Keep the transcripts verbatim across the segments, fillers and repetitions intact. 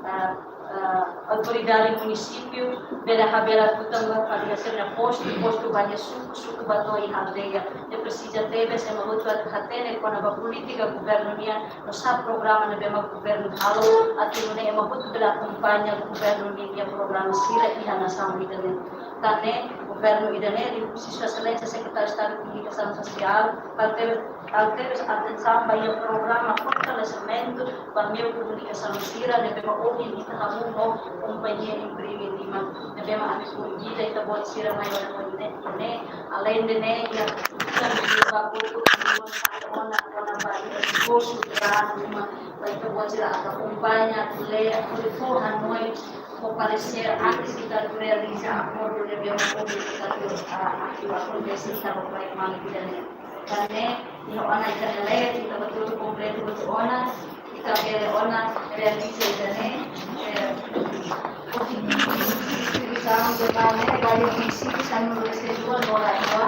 ah, ah, autoridade munisípiu bele habelar tutan ba fasilita postu, postu ba iha suku, suku ba to'o iha aldeia. Ne'e presiza tebes ema hotu atu hatene kona-ba polítika governu nian, no sá programa ne'ebé mak governu halo, atu nune'e ema hotu bele akompaña governu ninia programa sira iha nasaun ida-ne'e. Tan ne'e, governu ida-ne'e, liuhusi Sua Exelénsia Sekretáriu Estadu Komunikasaun Sosiál, halo tebes, halo tebes atensaun ba iha programa fortalesimentu ba meiu komunikasaun sira ne'ebé mak ohin ita hamutuk ho kompañia Imprime Lima, ne'ebé mak ami konvida ita-boot sira mai ona ho ita ne'e. Aleinde ne'e, iha tutan di ba kutu ona ona ba iha esforsu grande uma ba ita-boot sira atu akompaña, atu lee, atu fó hanoin, fó paresér antes ita atu realiza akordu ne'ebé mak ohin ita atu, ah, atu akontese iha lokraik malu ida-ne'e. Tan ne'e, iha ona ita-nia leet, ita bá hotu kompletu hotu ona, ita bele ona realiza ida-ne'e, eh, instituisaun jordál ne'e, ba iha munisípiu sanulu-resin-rua, no la dua,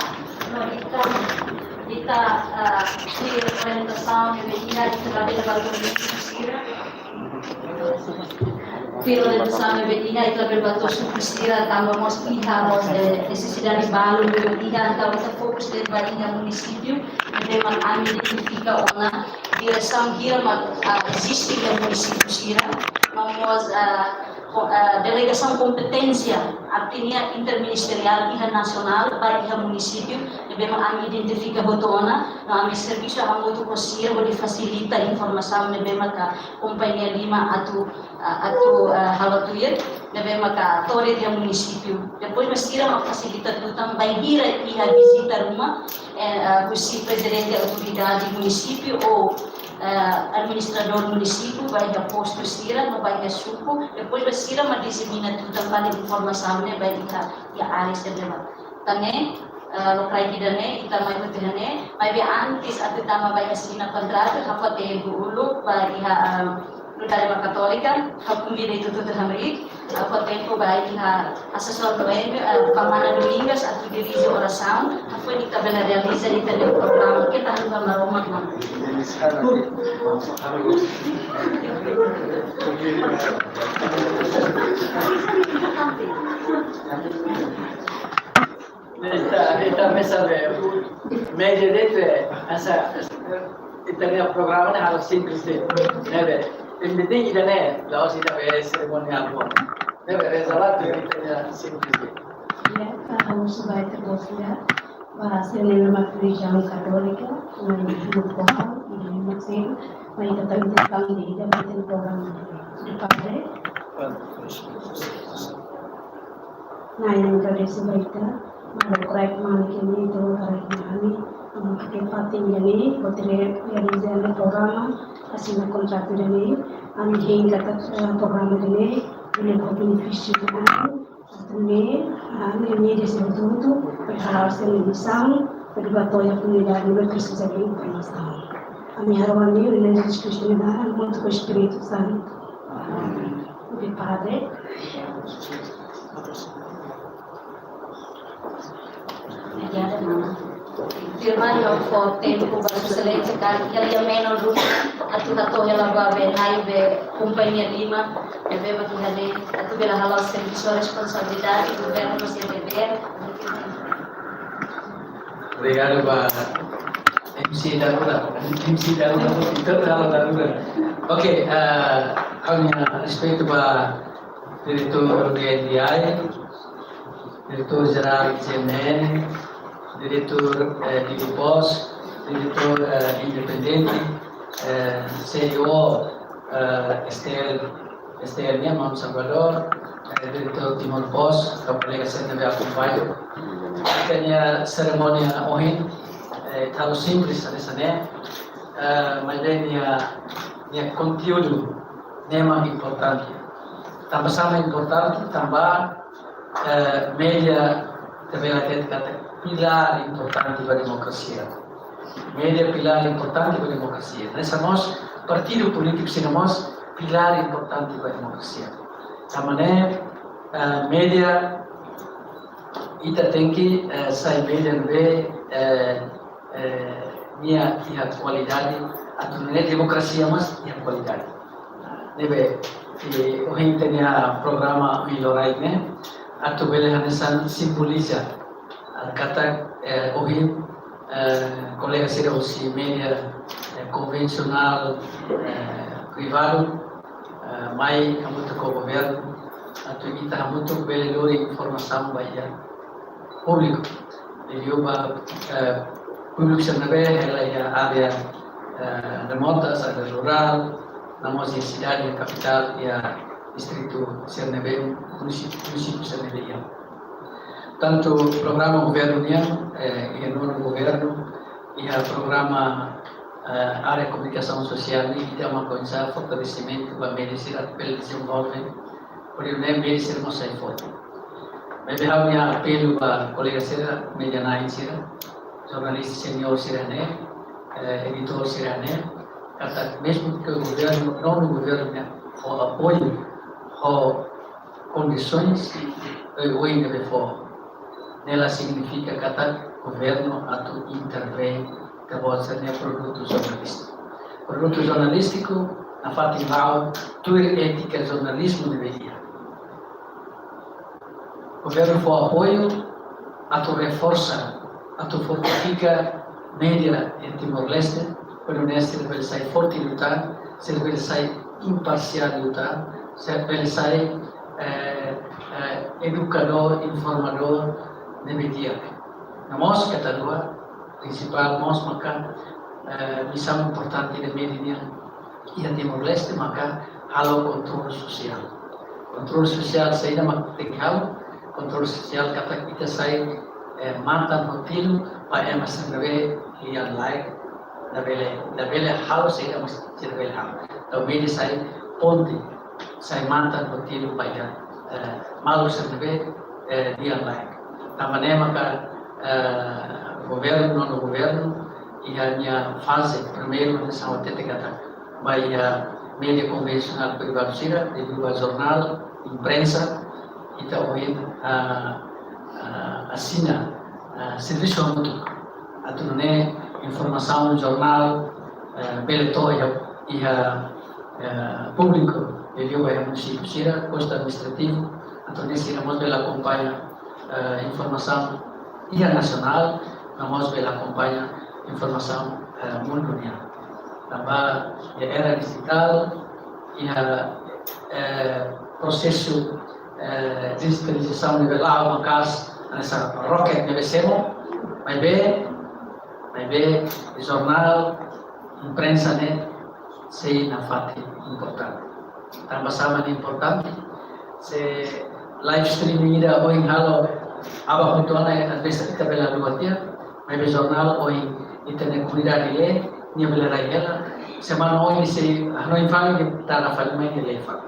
no ita, ita, ah, iha orientasaun ne'ebé iha, ita bele ba munisípiu sira. Fila de exame bedina, ita bele ba to'o suku sira, tanba mós iha mós, eh, nesesidade balu ne'ebé iha, entaun ita fokus de'it ba iha munisípiu ne'ebé mak ami identifika ona diresaun hira mak, ah, eziste iha munisípiu sira, no mós, ah, ko-, ah, delegasaun kompeténsia, artinya interministeriál iha nasionál ba iha munisípiu ne'ebé mak ami identifika hotu ona, no ami servisu hamutuk ho sira hodi fasilita informasaun ne'ebé maka kompañia Lima atu, ah, atu, ah, halo tuir, ne'ebé maka tore iha munisípiu. Depois mak sira mak fasilita tutan bainhira iha vizita ruma, eh, ah, husi prezidente autoridade munisípiu ou, eh, administradór munisípiu ba iha postu sira, no ba iha suku, depois mak sira mak disemina tutan fali informasaun ne'e ba iha, iha área sira ne'ebá. Tan ne'e, eh, lokraik ida-ne'e, ita mai hotu iha ne'e, maibé antes atu tama ba iha asina kontratu, ha'u fó tempu uluk ba iha, eh, Unidade Katólika, ha'u konvida ita hotu-hotu hamriik, ha'u fó tempu ba iha asesór do M, eh, Mana Domingas, atu dirije orasaun, ha'u fó ita bele realiza ita-nia programa, keta haluha Maromak, mana. Ita, ita mesa be média de'it, asa, ita-nia programa ne'e harus simples de'it, ne'ebé. Yang penting ita-nia, la'ós ita be serimónia apa. Ne'ebé, reza la tu ita-nia simples de'it. Ya, ha'u husu ba ita-boot sira, ba sira ne'ebé mak relijiaun Katólika, mai iha Nepal, iha Mexico, mai ita tau ita tau di ida ba ita-nia programa. Di Padre. Nah, yang agradese ba ita, malu korek malik ini, itu korek malik, amo ke fatin ini, hodi realiza programa, asina kontratu ini, ami hein katak, eh, programa ini, ini ko benefísiu ini, atu ne'e, ami ini desi hotu-hotu, prepara sira-nia misaun, hodi ba to'o iha komunidade ne'ebé presiza de informasaun. Ami harohan Na'i Jesus Kristu nia naran, hamutuk ho Espíritu Santu. Amen. Obrigada, Padre. Obrigada, mana. Tuirmai ha'u fó tempu ba Sua Exelénsia, karik iha lia-menon ruma, atu hato'o hela ba be Na'i be kompañia Lima, ne'ebé mak iha ne'e, atu bele hala'o servisu, responsabilidade, governu no seu dever. Obrigadu ba M C Darura, M C Darura, entaun halo Darura. Oke, eh, ha'u-nia respeitu ba Diretór D N D I, Diretór Jerál C N N, Diretór, eh, Dili Post, Diretór, eh, Independente, eh, C E O, eh, S T L, S T L nian, Maun Salvador, eh, Diretór Timor Post, ka kolega sira ne'ebé akompaña. Ita-nia serimónia ohin, eh, terlalu simples, hanesan ne'e, eh, maibé nia, nia konteúdu ne'e mak importante. Tanba sá mak importante, tanba, eh, média ita bele hatete katak pilár importante ba demokrasia. Média pilár importante ba demokrasia. Hanesan mós partidu polítiku sira mós pilár importante ba demokrasia. Tanba ne'e, eh, média ita tenke, eh, sai média ne'ebé, eh, eh, nia iha kualidade, atu nune'e demokrasia mós iha kualidade. Ne'ebé, eh, ohin ita-nia programa ohin loraik ne'e, atu bele hanesan simboliza, ah, katak, eh, ohin, eh, kolega sira husi média, eh, konvensionál, eh, privadu, eh, mai hamutuk ho governu, atu ita hamutuk bele lori informasaun ba iha públiku. Liuliu ba, eh, públiku sira ne'ebé hela iha área, eh, remotas, área rurál, no mós iha sidade, iha kapitál, iha distritu sira ne'ebé, munisípiu, munisípiu sira ne'ebé iha. Tantu programa governu nian, eh, iha nonu governu, iha programa, eh, área komunikasaun sosiál nian, ita mak oinsá fortalesimentu ba média sira atu bele dezenvolve, hodi nune'e média sira mós sai forte. Maibé ha'u-nia apelu ba kolega sira, média na'in sira, jornalista seniór sira ne'e, eh, editór sira ne'e, katak mezmu ke governu, nonu governu ne'e fó apoiu, ho kondisoens, eh, oioin ne'ebé fó, ne'e la signifika katak governu atu intervein iha buat sira-nia produtu jornalístiku. Produtu jornalístiku nafatin la'o tuir étika jornalizmu ne'ebé iha. Governu fó apoiu atu reforsa, atu fortifika média iha Timor-Leste, hodi nune'e sira bele sai forte liután, sira bele sai imparsiál liután, sira bele sai, eh, eh, edukadór, informadór ne'ebé di'ak. No mós keta lua, prinsipál mós maka, eh, misaun importante ida média nian iha Timor-Leste maka halo kontrolu sosiál. Kontrolu sosiál saida mak tenke halo? Kontrolu sosiál katak ita sai, eh, matan ho tilun ba ema sira ne'ebé lian-laek, labele, labele halo saida mak sira bele halo. Entaun média sai ponte, sai matan ho tilun ba iha, eh, maluk sira ne'ebé, eh, lian-laek. Tanba ne'e maka, eh, governu, nonu governu, iha nia faze primeiru, hanesan ha'u hatete katak, ba iha média konvensionál privadu sira, liuliu ba jornál, imprensa, ita ohin, ah, ah, asina, ah, servisu hamutuk. Atu nune'e informasaun jornál, eh, bele to'o iha, iha, eh, públiku, liuliu ba iha munisípiu sira, postu administrativu, atu nune'e sira mós bele akompaña, eh, informasaun iha nasionál, no mós bele akompaña informasaun, eh, mundu nian. Tanba iha era dijitál, iha, eh, prosesu, eh, dijitalizasaun ne'ebé la'o maka'as, hanesan roket ne'ebé semo, maibé, maibé jornál, imprensa ne'e sei nafatin importante. Tanba sá mak importante? Se live streaming ida ohin halo aban hotu ona, às vezes ita bele haluha tiha, maibé jornál ohin ita-nia komunidade lee, nia bele rai hela, semana oin sei hanoin fali, nia tara fali mai, nia lee fali.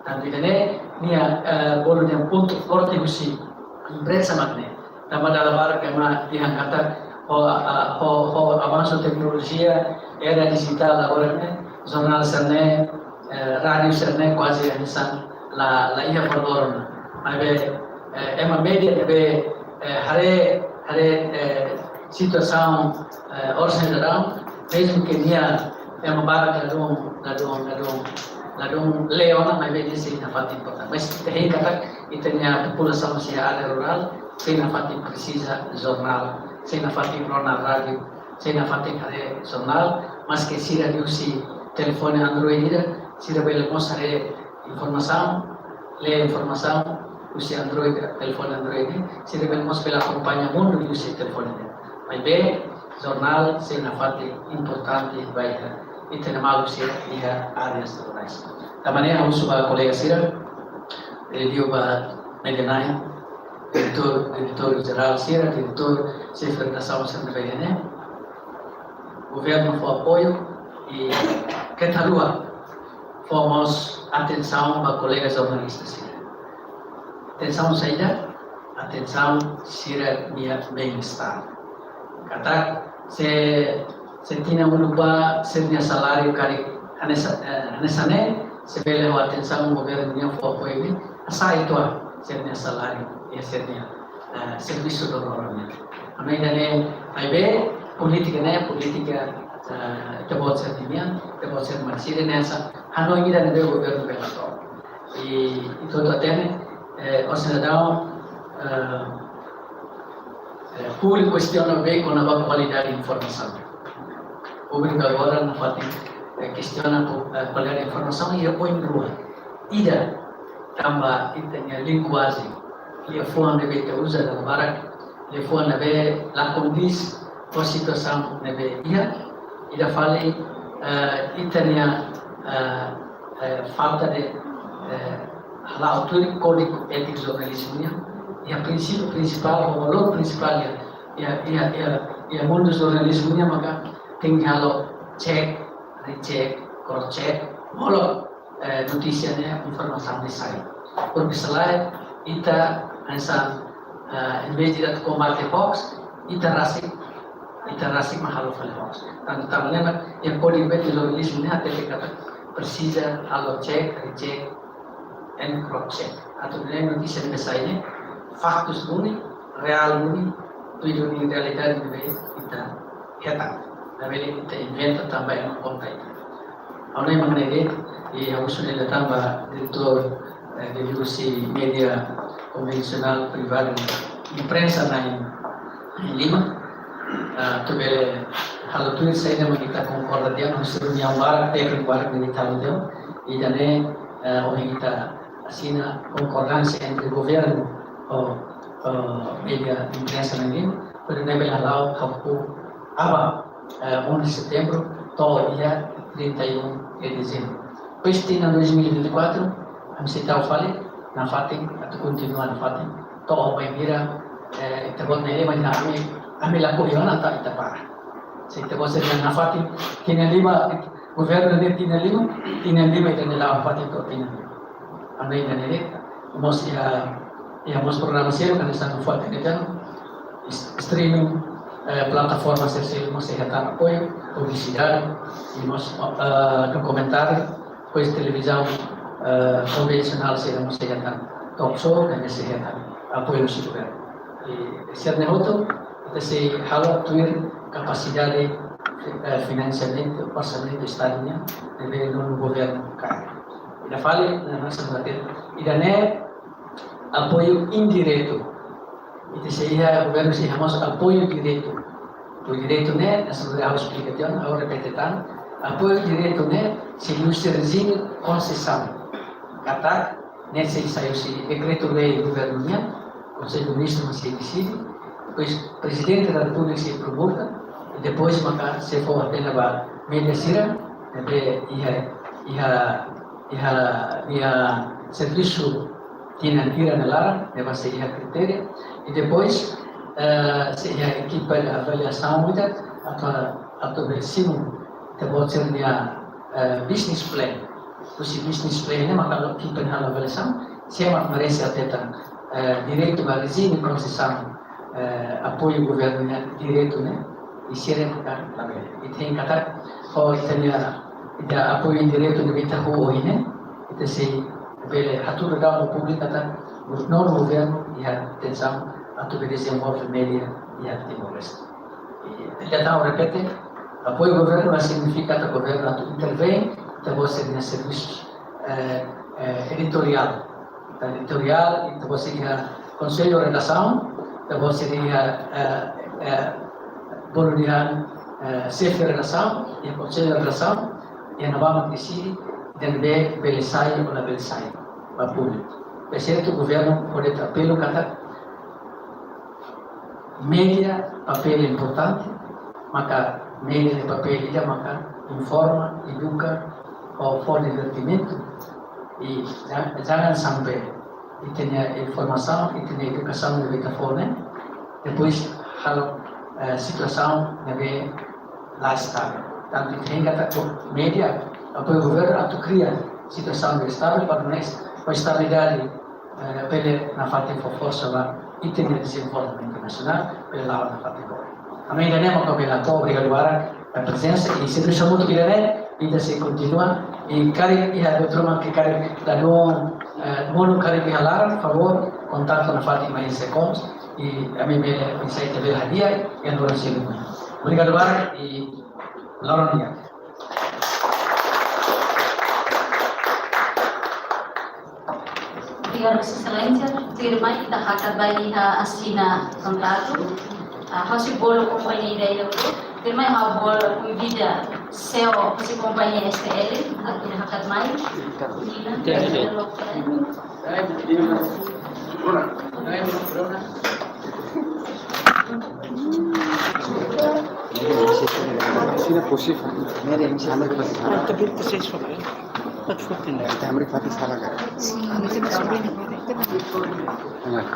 Tanba ida-ne'e, nia, eh, bolu nia pontu forte husi imprensa mak ne'e. Tanba dala barak ema dehan katak ho, ah, ho, ho avansu teknolojia, era dijitál agora ne'e, jornál sira-ne'e, eh, rádiu sira-ne'e kuaze hanesan la, la iha valór ona. Maibé, eh, ema média ne'ebé, eh, haree, haree, eh, situasaun, eh, oras ne'e daudaun, mezmu ke nia ema barak ladún, ladún, ladún, ladún lee ona, maibé nia sei nafatin importante. Mas ita hein katak ita-nia populasaun sei iha área rurál, sei nafatin presiza jornál, sei nafatin rona rádiu, sei nafatin haree jornál, maske sira liuhusi telefone Android ida, sira bele mós haree informasaun, lee informasaun husi Android, telefone Android, sira bele mós bele akompaña mundu liuhusi telefone ida. Maibé, jornál sei nafatin importante ba ita, ita-nia maluk sira iha áreas rurál. Tanba ne'e ha'u husu ba kolega sira, liuliu ba média na'in, diretór, diretór jerál sira, diretór xefe redasaun sira ne'ebé iha ne'e. Governu fó apoiu i keta haluha fó mós atensaun ba kolega jornalista sira. Atensaun saida? Atensaun sira-nia bem-estar. Katak se, se tinan uluk ba sira-nia saláriu karik hanesan, eh, hanesan ne'e, se bele ho atensaun governu nian fó apoiu ne'e, hasa'e uitoan sira-nia saláriu, iha sira-nia, eh, servisu loroloron nian. Ami ida-ne'e, maibé, polítika ne'e, polítika, eh, ita-boot sira-nian, ita-boot sira-nia, sira-nia hanesan hanoin ida ne'ebé governu bele hato'o. I, i ita hotu hatene, eh, o sidadaun, eh, eh, públiku kestiona bem kona-ba kualidade informasaun. Públiku agora nafatin, eh, kestiona ku-, eh, kualidade informasaun iha oin rua. Ida, tanba ita-nia linguajen, liafuan ne'ebé ita uza dala barak, liafuan ne'ebé la kondiz ho situasaun ne'ebé iha. Ida fali, eh, ita-nia, eh, eh, falta de, eh, hala'o tuir kódigu étiku jornalizmu nian. Iha prinsípiu prinsipál, ou valór prinsipál iha, iha, iha, iha, iha mundu jornalizmu nian maka tenke halo check, recheck, cross check, molok, eh, notísia ne'e, informasaun ne'e sai. Porke se lae, ita hanesan, eh, em vez de ita kombate hoax, ita rasik, ita rasik mak halo fali hoax. Tanba, tanba ne'e mak iha kódigu étiku jornalizmu ne'e hatete katak presiza halo check, recheck, and cross check. Atu nune'e notísia ne'ebé sai ne'e faktus duni, reál duni, tuir duni realidade ne'ebé ita hetan. Labele ita inventa tanba ema konta ita. Ha'u hanoin mak ne'e de'it, i ha'u husu liután ba diretór, eh, de husi média konvensionál privadu, imprensa na'in, na'in lima, ah, atu bele halo tuir saida mak ita konkorda tiha ona, husi reuniaun barak, tékniku barak ne'ebé ita halo tiha ona, ida-ne'e, eh, ohin ita asina konkordánsia entre governu ho, ho média imprensa na'in lima, para ne'e bele hala'o hakru'uk aban, eh, um de setembro, to'o iha trinta e um de dezembro. Depois tinan dois mil e vinte e quatro, ami sei tau fali nafatin, atu kontinua nafatin. To'o bainhira, eh, ita-boot na'in lima, ami, ami lakohi ona to'o ita para. Se ita-boot sira dehan nafatin, tinan lima, governu ne'e tinan lima, tinan lima ita-nia la'o nafatin to'o tinan lima. Ami ida-ne'e, mós iha, iha mós programa seluk, hanesan foin hateten, is-, streaming, eh, plataforma sira seluk mós sei hetan apoiu, publisidade, i mós, eh, dokumentáriu, depois televizaun, eh, konvensionál sira mós sei hetan, talk show, ne'e sei hetan apoiu husi governu. I sira-ne'e hotu, ita sei halo tuir kapasidade, eh, finansiamentu, orsamentu Estadu nian, ne'ebé nonu governu kaer. Ida fali, ne'e hanesan hateten, ida-ne'e apoiu indiretu. Ita sei iha, governu sei iha mós apoiu diretu. Apoiu diretu ne'e, hanesan ha'u esplika tiha ona, ha'u repete tan. Apoiu diretu ne'e sei liuhusi rejime konsesaun. Katak, ne'e sei sai husi dekretu-lei governu nian, Konsellu Ministru mak sei deside, depois Prezidente da Repúblika sei promulga, i depois maka sei fó ordena ba média sira, ne'ebé iha, iha, iha, iha servisu tinan hira nia laran, ne'ebá sei iha kritéria, i depois, eh, sei iha ekipa de avaliasaun ida, atu, atu bele simu ita-boot sira-nia, eh, business plan. Husi business plan ne'e maka ekipa ne'e halo avaliasaun, sé mak merese atu hetan, eh, direitu ba rejime konsesaun, eh, apoiu governu nian diretu ne'e, i sira maka labele. Ita hein katak, ho ita-nia, ita apoiu indiretu ne'ebé ita hahú ohin ne'e, ita sei bele hatudu daudaun ba públiku katak, nonu governu iha intensaun atu bele dezenvolve média iha Timor-Leste. I, ita tau repete, apoiu governu la signifika katak governu atu intervein ita-boot sira-nia servisu, eh, eh, editoriál. Ita editoriál, ita-boot sira iha konsellu redasaun, ita-boot sira iha, eh, eh, bolu dehan, eh, xefe redasaun, iha konsellu redasaun, iha ne'ebá mak deside, ida-ne'ebé bele sai ou labele sai ba públiku. Portantu, governu hodi apelu katak média papél importante, maka média nia papél ida maka informa, eduka, ou fó divertimentu, i ja-, jangan sampai ita-nia informasaun, ita-nia edukasaun ne'ebé ita fó ne'e, depois halo, eh, situasaun ne'ebé la estável. Tantu ita hein katak média apoiu governu atu kria situasaun ne'ebé estável para ne'e, para estabilidade, eh, bele nafatin fó forsa ba ita-nia dezenvolvimentu nasionál, bele la'o nafatin ba oin. Ami ida-ne'e mak ha'u bele hato'o, obrigadu barak ba prezensa, i servisu hamutuk ida-ne'e, ita sei kontinua, i karik iha buat ruma ke karik dadaun, eh, monu karik iha laran, favór, kontaktu nafatin mai SECOMS, i ami bele, oinsá ita bele hadi'a, i anu rasilu. Obrigadu barak, i loron di'ak. Obrigadu, Vossa Exelénsia. Tuirmai ita hakat ba iha asina kontratu. Ah, ha'u sei bolu kompañia ida-idak. Tuirmai ha'u bolu konvida C E O husi kompañia S T L, atu hakat mai. Ida, ida. Sina posif. Mere, ini sama ke pasal. Tapi itu saya suka. Empat foot ini. Kita ambil pakai salah kan? Ini masih bini. Enggak.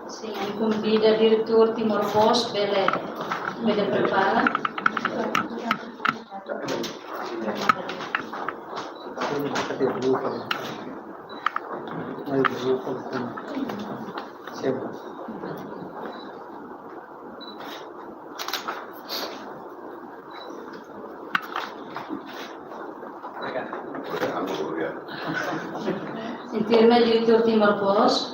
Sin, ami konvida diretór Timor Post bele, bele prepara. Informa diretór Timor Post.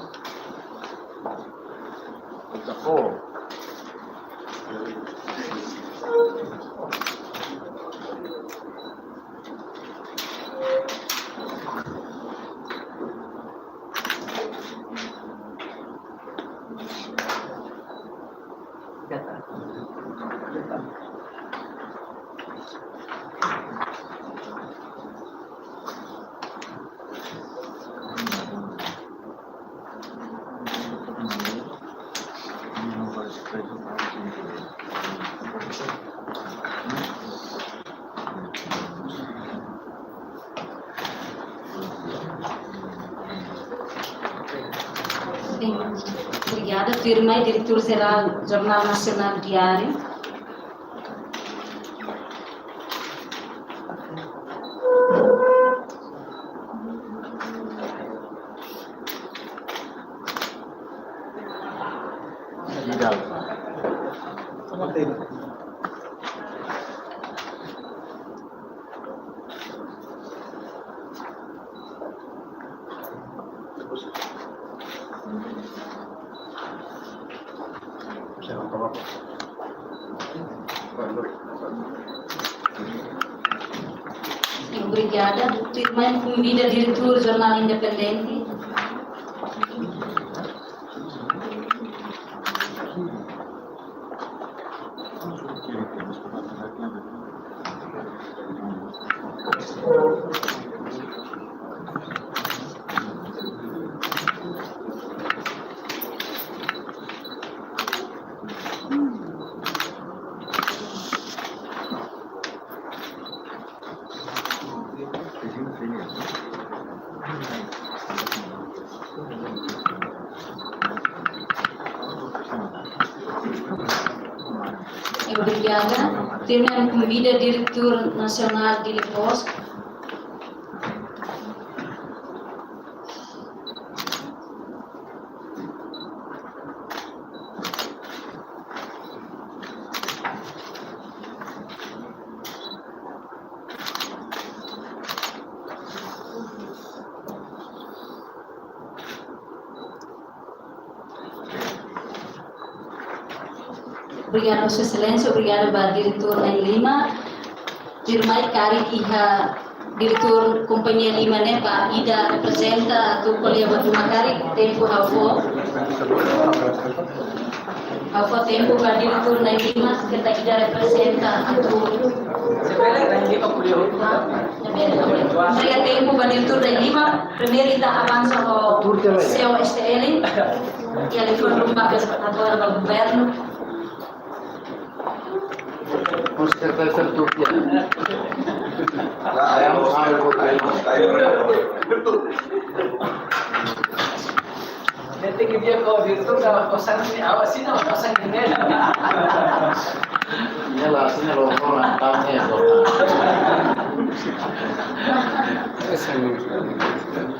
Sin, obrigada. Tuirmai, Diretór Jerál Jornál Nasionál Diáriu. Obrigada. Tuirmai ami konvida Diretór Jornál Independente. Obrigada. Tuirmai ami konvida Diretór Nasionál Dili Post. Obrigada, Vossa Exelénsia. Obrigada ba diretór na'in lima. Tuirmai karik iha diretór kompañia lima ne'e ba ida reprezenta atu ko'alia ba tuma karik, tempu ha'u fó. Ha'u fó tempu ba diretór na'in lima, keta ida reprezenta atu. Entrega tempu ba diretór na'in lima, primeiru ita avansa ho C E O S T L, iha liafuan ruma ba governu. Mister Peter Turkia. Ayam, ayam, ayam. Nanti ke dia kau virtual kalau kosan ni, awak sini, awak kosan ini. Iyalah, sini lo orang tahu ni, lo.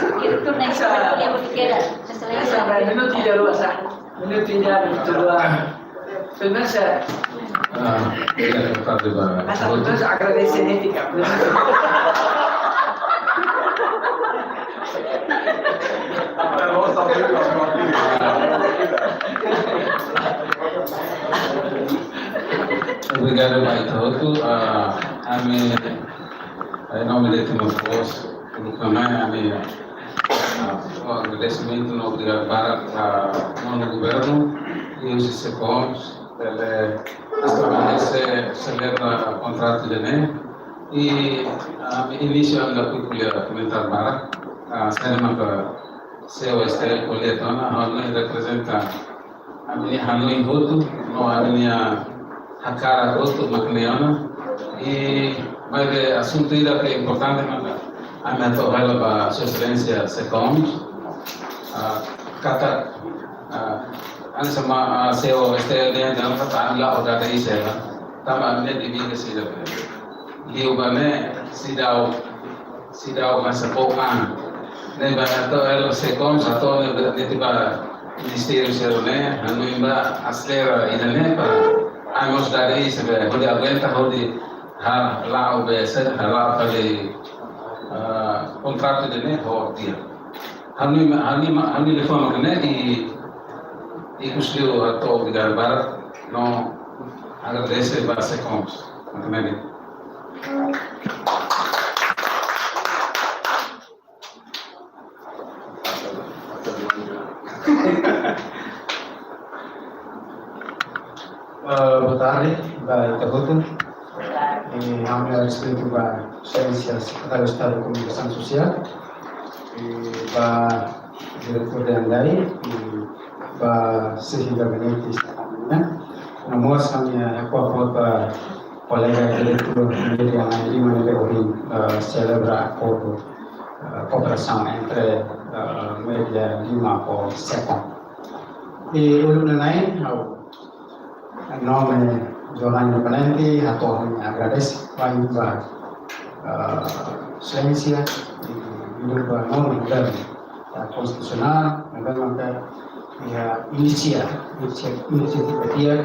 Diretór ne'e, esa, esa, minutu ida rua, sa. Minutu ida, minutu rua. Pelumenus, ah, ida, pelumenus agradese netik, pelumenus. Obrigadu ba ita hotu. Ah, ami, em nome de Timor Post, públiku mai, ami, ah, fó agradesimentu no obrigadu barak ba nonu governu, i husi SECOMS, pela estabelese, selebra kontratu ida-ne'e. I, ah, ami inísiu ami la ko'alia komentáriu barak, ah, sira maka seu STL ko'alia tiha ona, ha'u hanoin reprezenta ami-nia hanoin hotu, no ami-nia hakarak hotu mak ne'e ona. I maibé asuntu ida ke importante maka ami hato'o hela ba Sua Exelénsia SECOMS, ah, katak, ah, hanesan, ah, seu STL dehan, dehan katak ami la'o dada iis hela. Tanba ami-nia divisa sira. Liu ba ne'e seidauk, seidauk hanesan bokan. Ne'ebé hato'o hela SECOMS, hato'o ne'e, ne'e tiha ba ministériu seluk ne'e, hanoin ba aselera ida-ne'e para ami mós dada iis, be, hodi aguenta, hodi ha-, la'o be, se, ha, la'o fali, ah, kontratu ida-ne'e ho di'ak. Hanoin, hanoin, hanoin liafuan mak ne'e i, ikus liu hato'o obrigadu barak, no agradese ba SECOMS. Mak ne'e. Eh, boa tarde ba ita hotu. Eh, ha'u-nia respeitu ba Sua Exelénsia Sekretáriu Estadu Komunikasaun Sosiál, eh, ba Diretór Dehan Dai, eh, ba Xefe Gabinete Estadu, ne'e. No mós ami, eh, ha'u hato'o ba kolega diretór media na'in-lima ne'ebé ohin, eh, selebra akordu, eh, kooperasaun entre, eh, media lima ho SECOMS. I uluk nanain, ha'u, em nome Jornál Independente, hato'o ha'u-nia agradese ba, ba, eh, Sua Exelénsia, i, i ba nonu governu, eh, konstitusionál, governu ke, ya, inisia, inisia, inisiativa di'ak,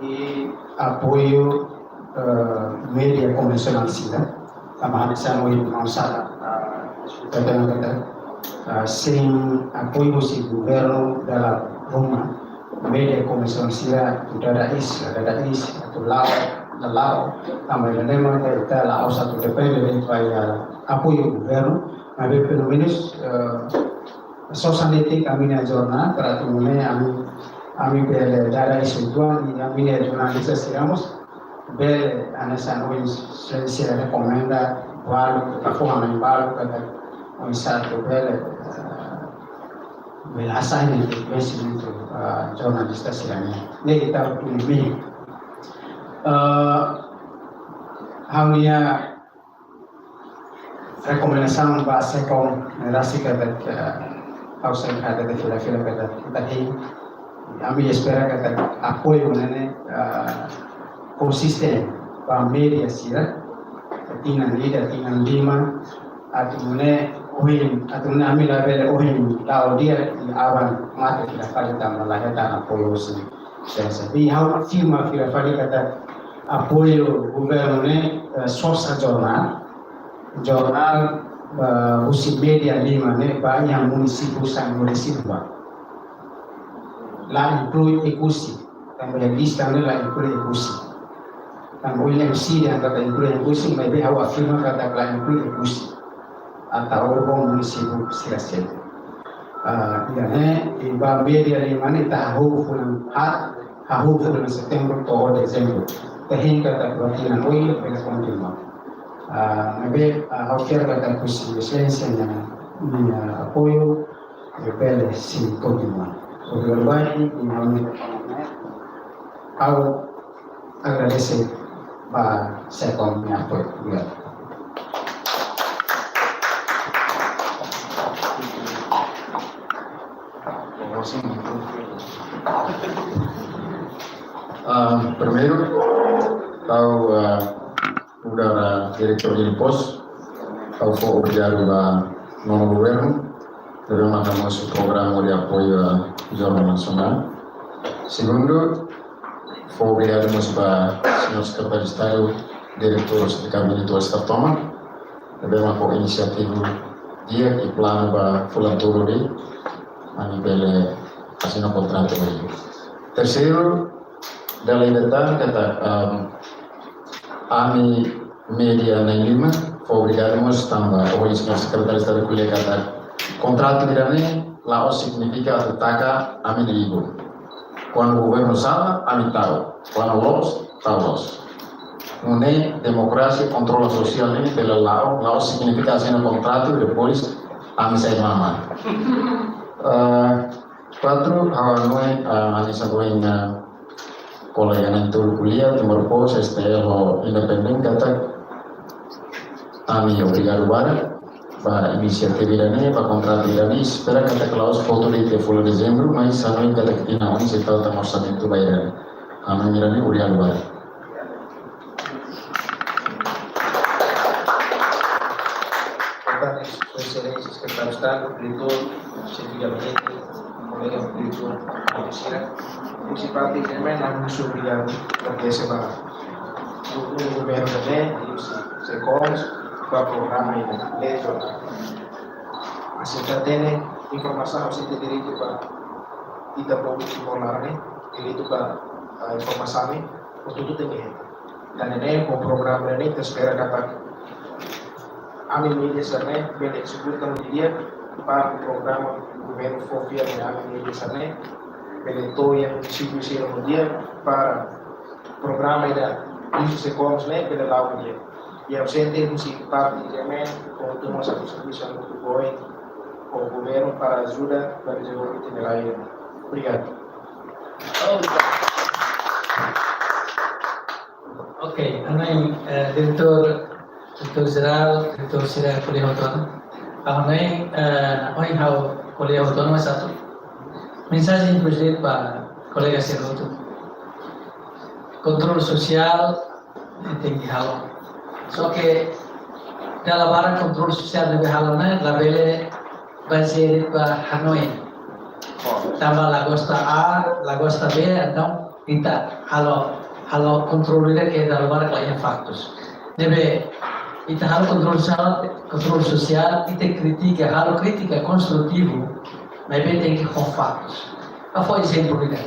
i apoiu, eh, media konvensionál sira. Tanba hanesan ohin maun sala, eh, esplika tiha ona katak, eh, sein apoiu husi governu dala ruma, media konvensionál sira atu dada iis, dada iis, atu la'o, la la'o, tanba ida-ne'e mak ita la'ós atu depende de'it ba, eh, apoiu governu, maibé pelumenus, eh, sosa netik ami-nia jornál, para atu nune'e ami, ami bele dada iis uitoan, i ami-nia jornalista sira mós bele, hanesan ohin Sua Exelénsia rekomenda, balu, kafuhan na'in balu, katak oinsá atu bele, eh, bele hasai netik vensimentu, eh, jornalista sira-nian. Ne'e ita atu nune'e. Eh, ha'u-nia rekomendasaun ba SECOMS ne'e rasik katak, eh, ha'u sempre hatete fila-fila katak ita hein, ami espera katak apoiu ne'e, eh, konsistente ba media sira, tinan ida, tinan lima, atu nune'e ohin, atu nune'e ami labele ohin la'o di'ak i aban mate fila fali tanba la hetan apoiu husi. Jadi ha'u afirma fila fali katak apoiu governu ne'e, eh, sosa jornál, jornál, eh, husi media lima ne'e ba iha munisípiu sanulu-resin-rua. La inklui Oekusi, tanba iha lista ne'e la inklui Oekusi. Tanba ohin M C dehan katak inklui Oekusi, maibé ha'u afirma katak la inklui Oekusi. Atu urban munisípiu sira seluk. Ah, ida-ne'e, i ba media lima ne'e ita hahú fulan haat, hahú fulan Setembru to'o Dezembru. Ita hein katak ba tinan oin bele kontinua. Ah, maibé, ah, ha'u fiar katak husi Exelénsia nia, nia apoiu, i bele sei kontinua. Obrigadu barak, i ha'u, ha'u agradese ba SECOMS nia apoiu. Obrigadu. Ah, primeiru, ha'u, ah, nu'udar, ah, diretór Dimpost, ha'u fó obrigadu ba nonu governu, ne'ebé maka mosu programa de apoiu a Jornál Nasionál. Segundu, fó obrigadu mós ba señór Sekretáriu Estadu, Diretór Gabinete Estadu Tomak, ne'ebé mak fó inisiativa di'ak i planu ba fulan tolu de'it, ami bele asina kontratu ohin. Terseiru, Dala ida tan katak, em, ami média na'in-lima fó obrigadu mós tanba ohin señór Sekretáriu Estadu ko'alia katak kontratu ida-ne'e la'ós signifika atu taka ami-nia ibun. Kuandu governu sala, ami tau. Kuandu loos, tau loos. Nune'e demokrasia kontrola sosiál ne'e bele la'o, la'ós signifika asina kontratu, depois ami sai mama. Eh, Patru, ha'u hanoin, eh, hanesan ohin, eh, kolega na'in-tolu ko'alia, Timor Post, S T L ho independente, katak ami obrigadu barak ba inisiativa ida-ne'e, ba kontratu ida-ne'e, espera katak la'ós foto de'it iha fulan Dezembru, mas hanoin katak tinan oin sei tau tan orsamentu ba ida-ne'e. Hanoin ida-ne'e, obrigadu barak. Boa tarde, Sua Exelénsia Sekretáriu Estadu, Diretór, Xefe Gabinete, kolega diretór, kolega sira. Prinsipál, primeiramente, ha'u obrigadu, agradese ba governu também, e os SECOMS, ba programa ida-ne'e. Aseita hatene informasaun, aseita direitu ba ita povu timoroan ne'e, direitu ba, ah, informasaun ne'e, ho tudu tenke hetan. Tan ne'e, ho programa ne'e, ita espera katak ami média sira-ne'e bele esekuta no di'ak ba programa governu fó fiar ba ami média sira-ne'e, bele to'o iha munisípiu sira no di'ak para programa ida isu SECOMS ne'e bele la'o no di'ak. I aseita husi parte de M N, como temos a distribuição do apoio ao governo para ajuda para desenvolvimento de área. Obrigadu. Ok, ha'u hanoin, eh, diretór, diretór jerál, diretór sira ko'alia hotu ona. Ha'u hanoin, eh, ohin ha'u ko'alia hotu ona, mas atu mensajen, inkluzive, ba kolega sira hotu. Kontrolu sosiál, eh, tenke halo. Só ke dala barak kontrolu sosiál ne'ebé halo ne'e, labele bazeia ba hanoin. Tanba la gosta A, la gosta B, entaun ita halo, halo kontrolu ida ke dala barak la iha faktus. Ne'ebé ita halo kontrolu sosiál, kontrolu sosiál, ita kritika, halo krítika konstrutivu, maibé tenke ho faktus. Ha'u fó ezemplu ida.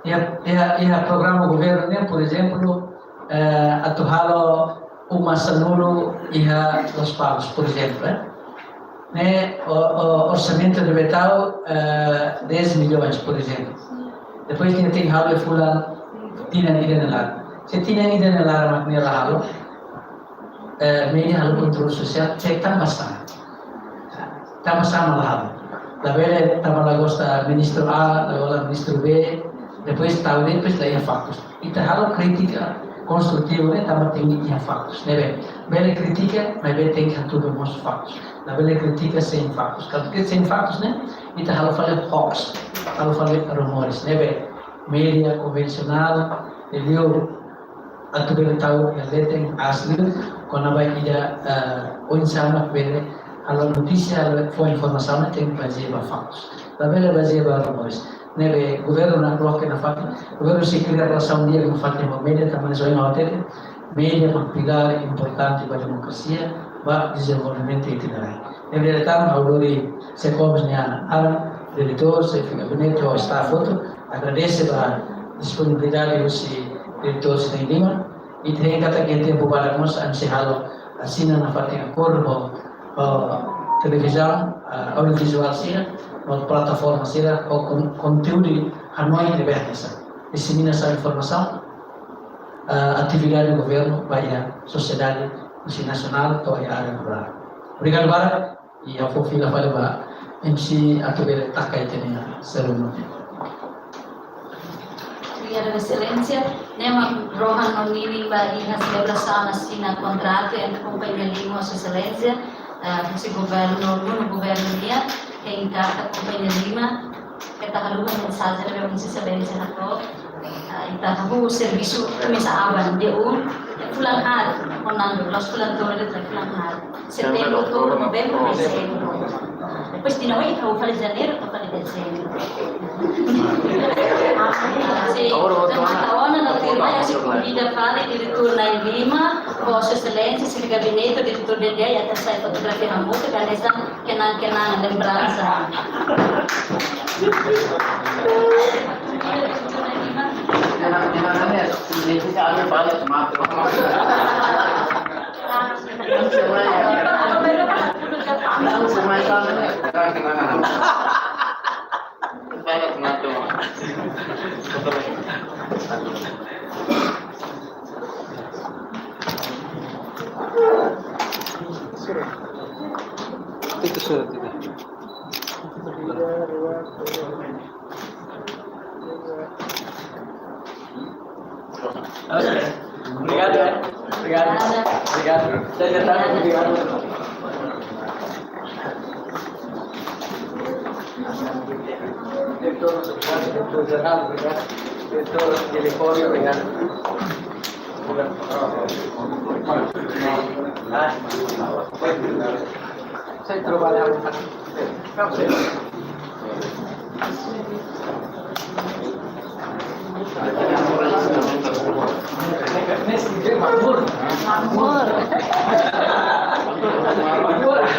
Iha, iha, iha programa governu ne'e, por ezemplu, eh, atu halo uma sanulu iha Lospalos, por ezemplu, eh. Ne'e, o, o, orsamentu ne'ebé tau, eh, dez milhões, por ezemplu. Depois nia tenke halo iha fulan, tinan ida nia laran. Se tinan ida nia laran mak nia la halo, eh, média halo kontrolu sosiál, se tanba sá. Tanba sá mak la halo. Labele tanba la gosta ministru A, la gosta ministru B, depois tau de'it, depois la iha faktus. Ita halo krítika konstrutivu ne'e tanba tenke iha faktus. Ne'ebé, bele kritika, maibé tenke hatudu mós faktus. Labele kritika sein faktus. Kuandu kritika sein faktus ne'e, ita halo fali hoax, halo fali rumores. Ne'ebé, média konvensionál, liuliu atu bele tau iha leten asli, kona-ba ida, eh, oinsá mak bele halo notísia, halo fó informasaun ne'e tenke bazeia ba faktus. Labele bazeia ba rumores. Ne'ebé governu nakloke nafatin, governu sei kria relasaun di'ak nafatin ho média, tanba ne'e ohin ha'u hatete, média mak pilár importante ba demokrasia, ba dezenvolvimentu ita-nia rai. Ne'ebé tan ha'u lori SECOMS nia aran, diretór, xefe gabinete, ho staff hotu, agradese ba disponibilidade husi diretór sira na'in-lima, i tenke katak iha tempu badak mós ami sei halo asina nafatin akordu ho, ho televizaun, ah, audiovizuál sira, ho plataforma sira, ho kon-, konteúdu hanoin ne'ebé hanesan. Diseminasaun informasaun, ah, atividade governu ba iha sosiedade, husi nasionál to'o iha área rurál. Obrigadu barak. I ha'u fó fila fali ba M C atu bele taka ita-nia serimónia. Obrigada, Exelénsia. Ne'e mak rohan no meaning ba iha selebrasaun asina kontratu entre Kompañia Lima ho Sua Exelénsia, eh, husi governu, governu nian, hein karta Kompañia Lima, keta haluha mensajen ne'ebé Sua Exelénsia hato'o. Ah, ita hahú servisu komesa aban, dia um, fulan haat, konando, la'ós fulan tolu de'it, fulan haat. Setembru, outubru, novembru, dezembru. Depois tinan oin, ita fali janeiru, ita fali dezembru. Sin, entaun, ita ona, entaun, ita sei konvida fali diretór na'in-lima, ho Sua Exelénsia, xefe gabinete, diretór D D A, i ita sai fotografia hamutuk, hanesan kenang-kenangan, lembransa. Itu surat itu. Oke. Obrigadu, eh. Obrigadu. Obrigadu. Saya datang, obrigadu. Diretór, obrigadu. Diretór jerál, obrigadu. Diretór telefone, obrigadu. Saya trabalhava. Makmur. Makmur.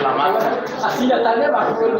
Makmur. Asina tanya makmur.